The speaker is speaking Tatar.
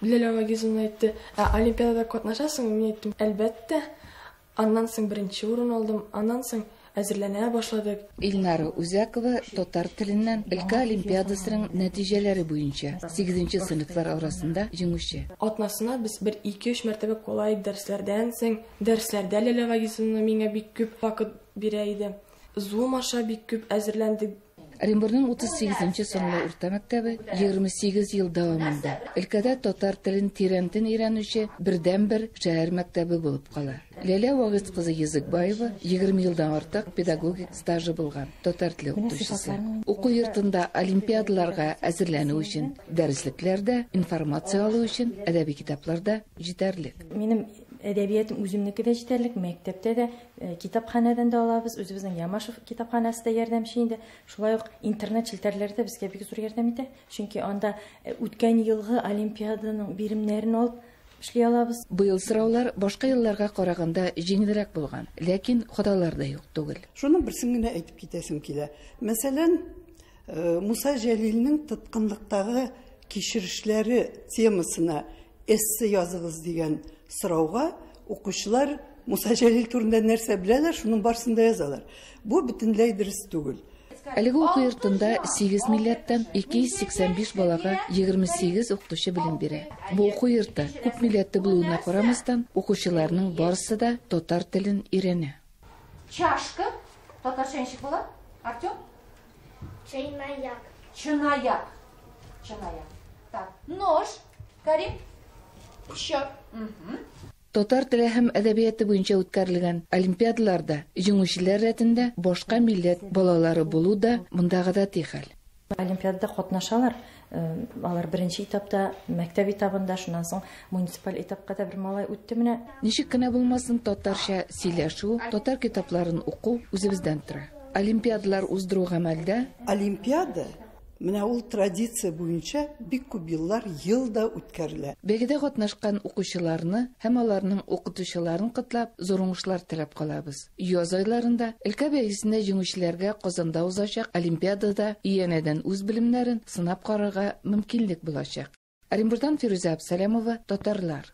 Ләлә Вагизовна әйтте, ә олимпиадада катнашасыңмы? Мин әйттем, әлбәттә. Аннан соң беренче урын алдым, аннан соң әзерләнә башладык. Илнара Үзәкова татар теленнән өлкә олимпиадасының нәтиҗәләре буенча 8 сыйныфлар арасында җиңүче. Атнасына без бер 2-3 мәртәбә кулай дәресләрдән соң, дәресләрдә Ләлә Вагизовна миңа бик күп вакыт бирә иде. Zoom аша бик күп әзерләндек. Оренбурның 38 санлы урта мәктәбе 28 ел дәвамында өлкәдә татар телен тирәнтен өйрәнүче бердәнбер шәһәр мәктәбе булып кала. Ләлә Вагиз кызы Языкбаева 20 елдан артык педагогик стажы булган татар теле укытучысы. Уку йортында олимпиадаларга әзерләнү өчен дәреслекләр дә, информация алу өчен әдәби китаплар да җитәрлек. Минем әдәбиятым үземнеке дә җитәрлек, мәктәптә дә, китапханәдән дә алабыз, үзебезнең Ямашев китапханәсе дә ярдәмче инде. Шулай ук интернет челтәрләре дә безгә бик зур ярдәм итә, чөнки анда үткән елгы олимпиаданың биремнәрен алып эшли алабыз. Быел сораулар башка елларга караганда җиңелрәк булган, ләкин хаталар да юк түгел. Шуның берсен генә әйтеп китәсем килә. Мәсәлән, Муса Җәлилнең тоткынлыктагы кичерешләре темасына эссе языгыз дигән сорауга укучылар Муса Җәлил турында нәрсә беләләр, шуның барысын да язалар. Бу бөтенләй дөрес түгел. Әлеге уку йортында 8 милләттән 285 балага 28 укытучы белем бирә. Бу уку йорты күп милләтле булуына карамастан, укучыларның барысы да татар телен өйрәнә. Чашка татарча ничек була? Артем? Чынаяк. Чынаяк. Чынаяк. Так, нож. Карим? Пычак. Татар теле һәм әдәбияты буенча үткәрелгән олимпиадаларда җиңүчеләр рәтендә башка милләт балалары булу да монда гадәти хәл. Олимпиадада катнашалар. Алар беренче этапта, мәктәп этабында, шуннан соң муниципаль этапка да бер малай үтте менә. Ничек кенә булмасын, татарча сөйләшү, татар китапларын уку үзебездән тора. Олимпиадалар уздыру гамәлдә. Олимпиада менә ул традиция буенча бик күп еллар ел да үткәрелә. Бәйгедә катнашкан укучыларны һәм аларның укытучыларын котлап, зур уңышлар теләп калабыз. Яз айларында өлкә бәйгесендә җиңүчеләргә Казанда узачак олимпиадада янәдән үз белемнәрен сынап карарга мөмкинлек булачак. Оренбургтан Фирүзә Абсалямова, Татарлар.